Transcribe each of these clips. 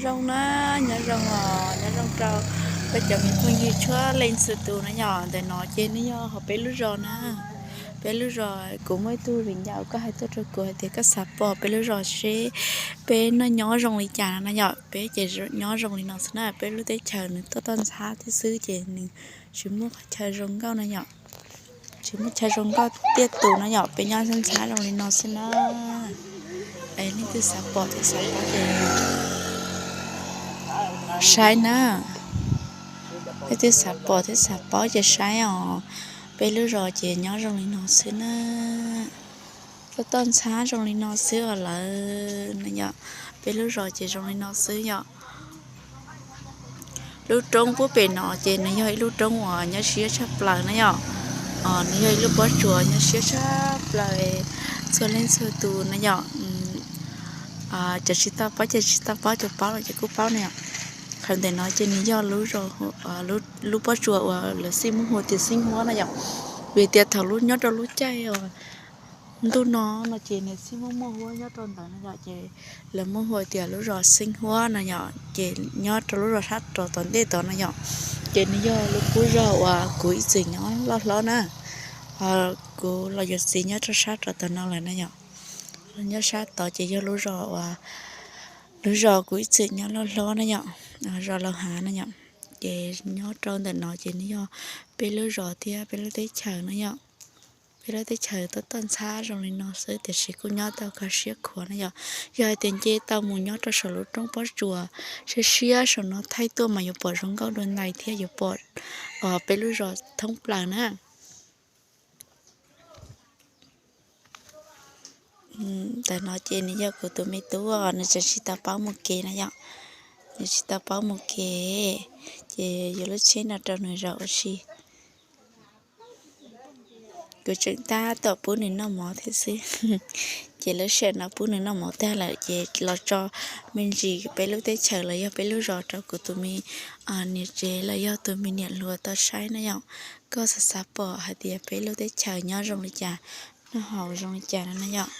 Zoo na, nyob zoo os, nyob zoo rau peb cov me phooj ywg txhua leej txhua tus na yom. Ntawm no ces nws yog hauv peb lub zos na. Peb lub zos kuv muaj ib tug viv ncaus, koj hais tuaj rau kuv hais tias koj xav pom peb lub zos seb peb noj nyob zoo li cas no na yom. Peb ces nyob zoo li no xwb na, peb lub teb chaws nws tuaj toj ntxhab thiab xwb ces nws tsis muaj qhov chaw zoo nkauj no yom. Tsis muaj chaw zoo nkauj tiaj tus no yom, peb nyob ntxhab zoo li no xwb na. Leej twg xav pom thiab xav paub ces saib na. Leej twg xav pom thiab xav paub ces saib os. Peb lub zos ces nyob zoo li no xwb na. Tuaj toj ntxhab zoo li no xwb os lawm na yom. Peb lub zos ces zoo li no xwb yom. Lub roob puag pem no ces nws yog ib lub roob uas nyob siab tshaj plaws na yom. Nws yog ib lub pob tsuas nyob siab tshaj plaws txhua leej txhua tus na yom. Cov tsis tau paub ces tsis tau paub, cov paub lawm ces kuj paub na yom. Qhov ntawm no ces nws yog lub pob tsuas uas lawv xij muab hu tias Xeeb Huab na yom. Vim tias thaum lub nyob rau lub caij ntuj no no ces nws xij muab muaj huab nyob rau ntawd no yom, ces lawv muab hu tias lub zos Xeeb Huab no yom, ces nyob rau lub zos sab rov tom ntej tod no yom. Ces nws yog lub qub zos uas kuv ib txwm nyob loj hlob na. Kuv los yuav txiv nyob rau sab rov tom no lawm na yom. Los nyob sab tod ces yog lub zos uas, lub zos kuv ib txwm nyob loj hlob na yom, zos Laus Hav na yom. Ces nyob rau ntawm no ces nws yog peb lub zos thiab peb lub teb chaws na yom. Peb lub teb chaws tuaj toj ntxhab zoo li no xwb tiam sis kuj nyob tau kho siab khuav na yom. Yog hais tias nce tau mus nyob rau saum lub roob pob tsuas siab siab saum no thaij tuaj mas yuav pom zoo nkauj dua ntais thiab yuav pom peb lub zos thoob plaws na. Ntawm no ces nws yog kuv tus me tub, nws tseem tsis tau paub mus kev na yom. Nws tsis tau paub mus kev, ces yuav lub tsheb no rau nws zaum ua si. Kuv tseem tab tom pub nws noj mov thiab xwb. Ces lub sij hawm no pub nws noj mov tag lawm ces los tso me ntsis peb lub teb chaws los yog peb lub zos rau kuv tus me niam tsev los yog tus me niam hluas tau saib na yom. Koj xav xav pom hais tias peb lub teb chaws nyob zoo li cas, noj haus zoo li cas no na yom.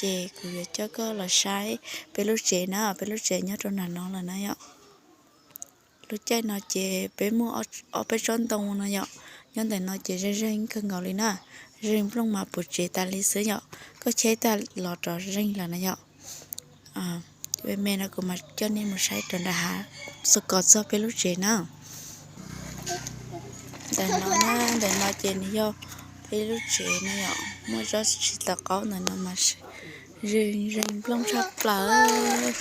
Ces kuv yuav coj koj los saib peb lub tsev na, peb lub tsev nyob rau nram no lawm na yom. Lub caij no ces peb muaj ob peb tsob ntoo no yom. Nyob ntawm no ces zeeg zeeg kawg nkaus li na. Zeeg nplooj mas puv tsev tas li xwb yom. Koj cheb tag los rov zeeg lawm na yom. Me me no kuv mam coj nej mus saib rau nram hav, xav kom txog peb lub tsev na. Ntawm no na, ntawm no ces nws yog peb lub tsev na yom, muaj tsob tsis tau qaub ntawm no mas zeeg zeeg nplooj tshaj plaws,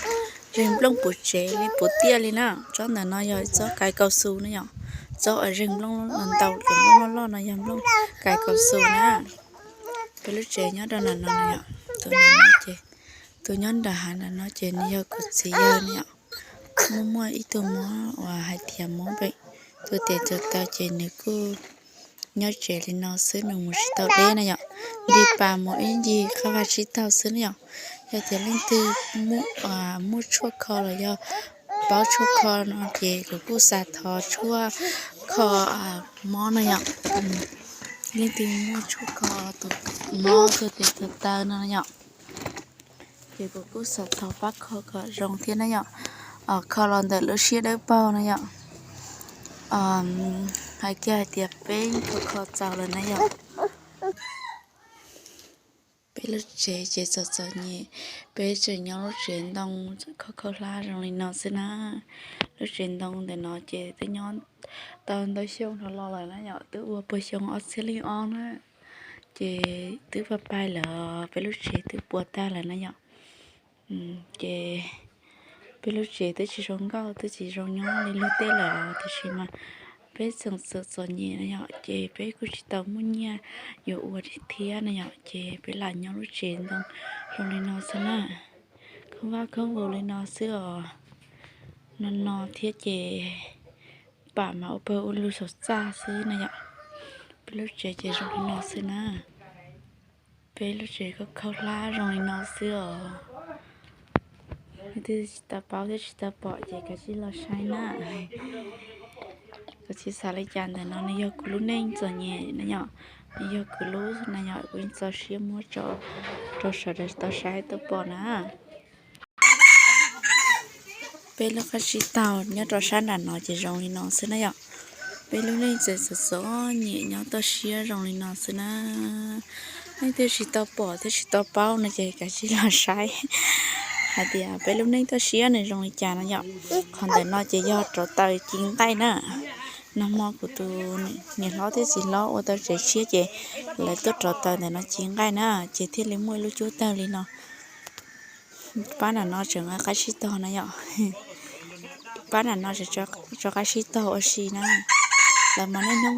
zeeg nplooj puv tsev li puv tiaj li na. Tsob ntawm no yog tsob kais kaus xus na yom, tsob uas zeeg nplooj ntau, cov nplooj loj loj no yog nplooj kais kaus xus na. Peb lub tsev nyob rau nram no na yom, tus nram no ces, tus nyob nram hav nram no ces nws yog kuv txiv yawg na yom. Muaj muaj ib tug mob uas hais tias mob pem tus tes tus taw ces nws kuj nyob tsev li no xwb, nws mus tsis tau deb na yom. Nti pas mus ib ncig qab vaj tsib taug xwb na yom. Yog tias leej twg muaj tshuaj kho los yog paub tshuaj kho no ces kuv kuj xa thov tshuaj kho mob na yom. Leej twg muaj tshuaj kho tus mob tus tes tus taw no yom, ces kuv kuj xa thov pab kho kom zoo thiab na yom. Kho los ntawm lub siab dawb paug na yom. Hais kiag hais tias peb kho kho txaus lawm na yom. Peb lub tsev ces txom txom nyem, peb tseem nyob lub tsev ntoo khaub khaub hlab zoo li no xwb na. Lub tsev ntoo ntawm no ces twb nyob tau ntau xyoo dhau los lawm na yom, twb ua puag xyoo ob txhiab leej ob na. Ces twb pab paib lawm, peb lub tsev twb puas tag lawm na yom. Ces peb lub tsev twb tsis zoo nkauj twb tsis zoo nyob li luag tej lawm, tiam sis mas peb tseem txom txom nyem na yom, ces peb kuj tsis tau muaj nyiaj yuav ua thiab na yom, ces peb lam nyob lub tsev ntoo zoo li no xwb na. Khoob vaj khoob vus li no xwb os, no no thiab ces pam mas ua pawg ua lug saum txaj xwb na yom. Peb lub tsev ces zoo li no xwb na. Peb lub tsev khaub khaub hlab zoo li no xwb os. Leej twg tsis tau paub thiab tsis tau pom ces kav tsij los saib na. Kuv tsis xav li cas, ntawm no nws yog kuv lub neej txom nyem na yom, nws yog kuv lub na yom, kuv yeej txaus siab muab tso rau sawv daws tau saib tau pom na. Peb lub qab tsib taug nyob rau sab nram no ces zoo li no xwb na yom. Peb lub neej txawm txom txom nyem nyob toj siab zoo li no xwb na. Nej thiaj tsis tau pom thiab tsis tau paub no ces kav tsij los saib hais tias peb lub neej toj siab nws zoo li cas no yom. Qhov ntawm no ces yog rauv taws ci nqaij na. Nag hmo kuv tus niam hlob thiab txiv hlob ua tau tsev tshiab ces lawv tuaj rauv taws ntawm no ci nqaij na, ces thiaj li muaj ib lub cub tawg li no. Pab nram no tseem qab tsib taug na yom. Pab nram no tseem tso qab tsib taug ua si na. Lawv mas niaj hnub